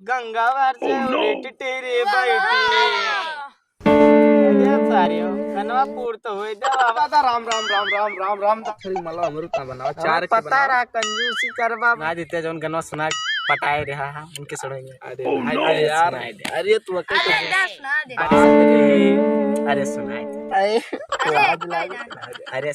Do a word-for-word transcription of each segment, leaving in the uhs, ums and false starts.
गंगा भर से उलट टेरे बैठी। अरे सारे हो, गनवा पूर तो होए दे बाबा। दादा राम, राम, राम, राम, राम, राम। अरे मला अमृत ना बनावा, अरे चार के पता बनावा। रहा, कंजूसी करबा। ना देते, जौन गनवा सुना पटाए रहा है, उनके सुनाएंगे। अरे भाई, अरे यार, सुनाए दे। अरे तू अकेले अरे तो दादा, सुना दे। अरे, अरे सुनाए दे। अरे, अरे, अरे, अरे, अरे,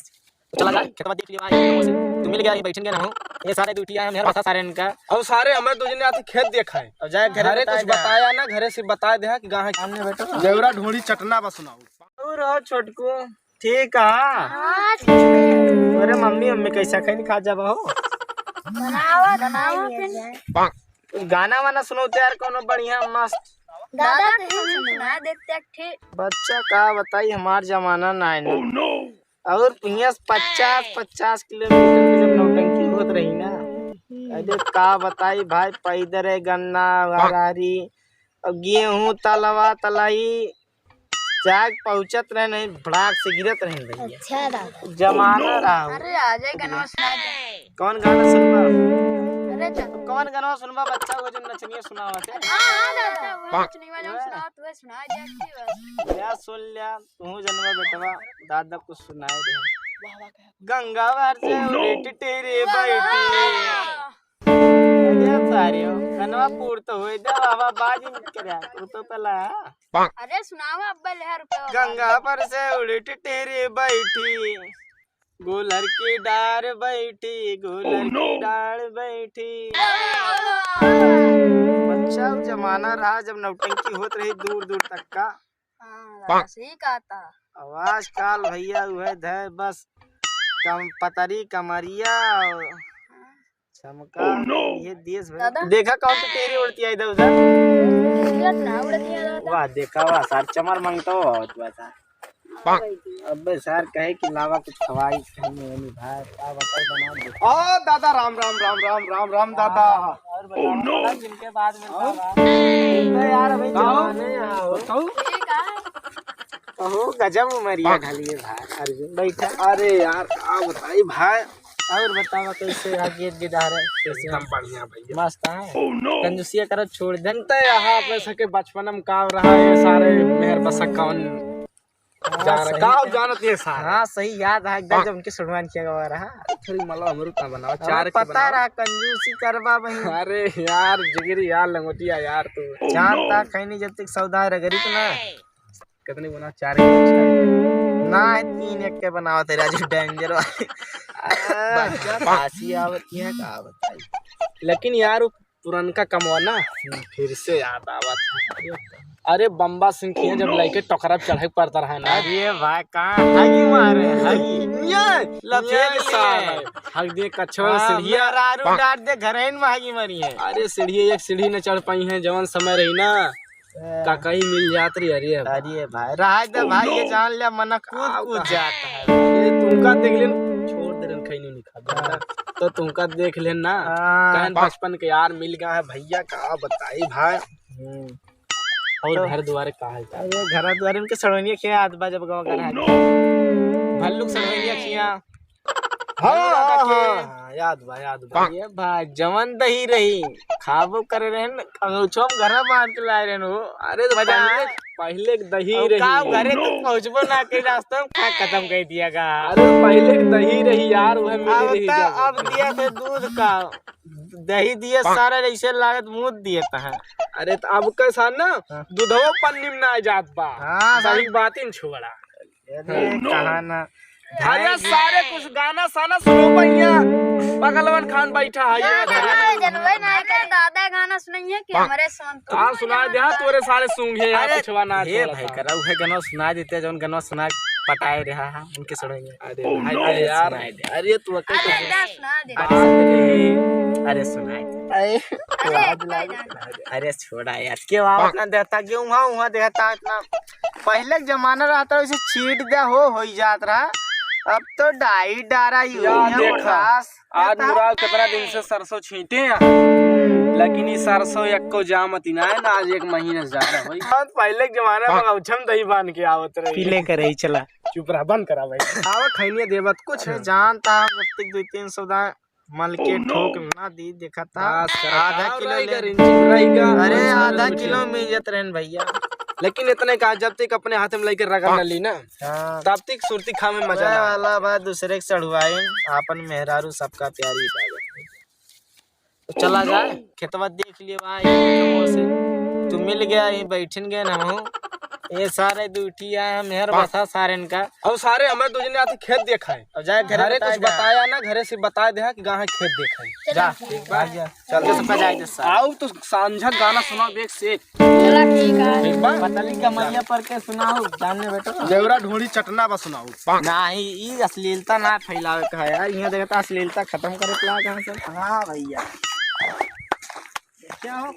चला जा, खेतवा देख लिया, आए, तुम मिल गया, ये बैठन गया ना हो। ये सारे ड्यूटी आए, मेरा बसा सारे इनका। और सारे हमें दो जने आती खेत देखा है। अब जाए घरे घरे बताए कुछ दे। बताया ना, घरे से बताए दे कि गाँव सामने बैठो। जेवरा ढोड़ी चटना बस सुनाओ। और हो छोटकू, ठीक है? हाँ, ठीक है। अरे मम्मी, मम्मी कैसा खाई खा जाबा हो? बनावा, बनावा फिर। गाना वाना सुनाओ तो यार, कोनो बढ़िया मस्त। दादा, दादा, कहीं सुना देते, ठीक। बच्चा का बताई, हमार जमाना ना है ना। और हियाँ से पचास, पचास किलोमीटर पे जब नौटंकी होत रही ना, हम्म। अरे का बताई भाई, पैदर है गन्ना, हरारी, अब गेहूं, तलवा, तलाई, जाग पहुँचत रहे नहीं, भड़ाक से गिरत रहे भैया। अच्छा दादा। जमाना रहा हो। अरे आ जाए, गनवा सुना दे। कौन गाना सुनबा? अरे चल। कौन गनवा सुनबा बच्चा, वो जो नचनिया सुनावत है? हाँ, हाँ दादा, वो नचनिया जो सुनावत, वो सुना दे, अच्छी बात। या सुन लिया। तू जनवा बेटवा, दादा कुछ सुनाए दे। गंगा भर से उलट टेरे बैठी। अरे सारे हो, गनवा पूर तो होए दे बाबा, बाजी मत करे, तू तो पहला है। अरे सुनावा अब्बा, ले रुपया। गंगा भर से उलट टेरे बैठी, गोलर की डार बैठी, गोलर की डार बैठी। बच्चा, वो जमाना रहा जब नौटंकी होत रही दूर दूर तक का। हाँ, सही कहा था। अब आजकल भैया उहे धै बस कम पतरी कमरिया और चमका। ये देश भर दादा। देखा कौन तो तेरी उड़ती है इधर उधर। उड़त ना, उड़त नहीं है दादा। वाह, देखा वाह, सार चमर मंगतो बहुत बता। हाँ भाई जी। अबे सार कहे कि लावा कुछ खवाई, कहीं नहीं भाई, का बताई बना दे। ओ दादा, राम, राम, राम, राम, राम, राम, दादा। और बताओ, जिनके बाद में और? अरे यार, अभी बताओ। जवाने हैं, आओ। बताओ। ठीक है। कहो, गजब उमरिया हाँ। घालिए भाई, अर्जुन, बैठा। अरे यार, का बताई भाई। और बतावा, कैसे है, गीत गिदार है, कैसे है? एकदम बढ़िया भैया। मस्त है? Oh no! कंजूसिया करत छोड़ देन। ते यहाँ पे सके बचपन में का रहा, ये सारे मेहर बसा कौन हाँ, जा रहा, सही का है। जानत ये सारे? हाँ, सही याद है, एकदम हाँ। जब उनके सुनवान किया गवा रहा। थोड़ी मला अमृत ना बनावा, अरे चार के पता बनावा। रहा, कंजूसी करबा भाई। अरे यार, जिगरी यार, लंगोटिया यार तू। Oh जानता no! खैनी जब तक सौदा रगरी तो ना। कितने बना? चार के बना? ना, तीन एक के बनावत है राजू, danger वाले। आ, बच्चा, फांसी आवत है, का बताई। लेकिन यार, वो पुरनका कमवा ना, फिर से याद आवत है। अरे, बम्बा सिंह किया जब लइके टोकरा पे चढ़े के पड़ता रहा ना। अरे भाई, कहाँ हगी मारे, हगी। ये, लफेद ये साला। साला। हग दिए कछवा हाँ, सीढ़िया। मेहरारू डांट दे, घरैन में हगी मरी है। अरे, सीढ़ी, एक सीढ़ी न चढ़ पाई है, जवन समय रही ना। का कहीं मिल जात रही, अरे अब। अरे भाई, रहा दे भाई, ये जान ले, मना कूद का कूद कहा? जाता है। ये तुमका देख लेन, छोड़ दे रन, खैनी नहीं खा। हाँ। तो तुमका देख लेन ना, हाँ। कहन बचपन के यार मिल गया है भैया, का बताई भाई। हम्म। और तो घर दुआरे का हाल चाल? अरे घर दुआरे उनके सड़वनिया खिया याद बा जब गाँव का रहा। भल्लुक सड़वनिया खिया। हाँ, दादा के। हाँ, हाँ, याद बा, याद बा। ये भाई, जवन दही रही, खाबो करे रहन, अंगूछो में घरा बांध के लाए रहन हो। अरे, तो मजा पहले, आए। पहले के दही और रही। का घरे तक पहुंचबो ना के, रास्ता में खा खत्म कर दिया गा। अरे, पहले के दही रही यार, वह मिली अब रही तो, जब। अब दिया थे दूध का, दही दिए हाँ। सारा, जैसे लागत मूत दिए तो है। अरे, तो अब कैसा ना, हाँ। दूधवो पन्नी में ना जात बा। हाँ, दही हाँ। बातिन छोड़ा। अरे, कहा ना। अरे, सारे कुछ गाना साना सुनो भैया। पगलवन खान बैठा है, ये अरे, जनवे ना के दादा गाना सुनाइए कि हमरे सुन तो। का सुना दे, हाँ, तोरे सारे सूंघे, यहाँ अरे, पिछवा ना हे छोड़ा भाई, था। करा, उहे गाना सुना देते, जौन गाना सुना पटाए रहा है, उनके सुनाइए। अरे भाई, अरे यार, सुनाए दे। अरे तू अकेले अरे, सुना दे। अरे सुनाए दे। अरे, अरे, कोई ना। अरे छोड़ा यार, क्यों आवत ना देता, क्यों वहाँ, वहाँ देता इतना। पहले के जमाना रहता, वैसे छीट दे हो, हो ही जात रहा। अब तो डाई डारा, या यूरिया, देखा, पोटास, आज देता। मुराद कितना दिन से सरसों छींटे हैं, लेकिन ये सरसों एको जामत ही ना है ना, आज एक महीने से ज्यादा होई। हाँ, पहले के जमाना में गौछम दही बांध के आवत रहे। पीले करे ही चला। चुप रहा, बंद करा भाई। आवा खैनिया देवत कुछ। अरे जानता हम जब तक दो तीन सौ दाए मल के ठोक ना दी, देखा था। बस कर, आधा का किलो रही ले। कर, इंच रही का, अरे, आधा किलो मिल जात रहन भैया। लेकिन इतने का, जब तक अपने हाथ में लेकर रगड़ न ली ना, हाँ। तब तक सुरती खा में मजा ना। वाला बात दूसरे के चढ़ुआइन, आपन मेहरारू सबका प्यारी इबादत। तो चला जाए, खेतवा देख लिए भाई, खेतवा से। तू मिल गया, यहीं बैठन गए ना हूँ। ये सारे दुठी आए, हम हेर बसा सारे इनका। और सारे हमें दो जने आते खेत देखाए। अब जाए घरे घरे बताए कुछ जा। बताया ना, घरे से बताए दे कि कहाँ खेत देखाए। जा, ठीक बा। जा, चल के सबका जाए दे सारे। आओ तो सांझा गाना सुनाओ बेग से। चला ठीक है। ठीक बा। पतली कमरिया पर के सुनाओ, जान ले बेटा। देवरा ढोली चटना बा सुनाओ। नहीं, ई अश्लीलता ना फैलावे का है यार। यहाँ देखता अश्लीलता खत्म करे के लाग है सब। हाँ भैया। क्या हो?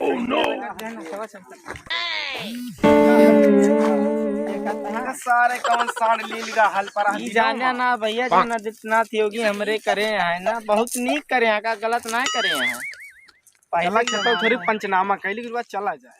सारे कौन साड़ लील का हल पर ई जाने ना भैया, जो आदित्यनाथ योगी हमरे करे है ना, बहुत नीक करे हैं, का गलत ना करे हैं। पहले चला खेतवा थोड़ी पंचनामा कैली के बाद चला जाए।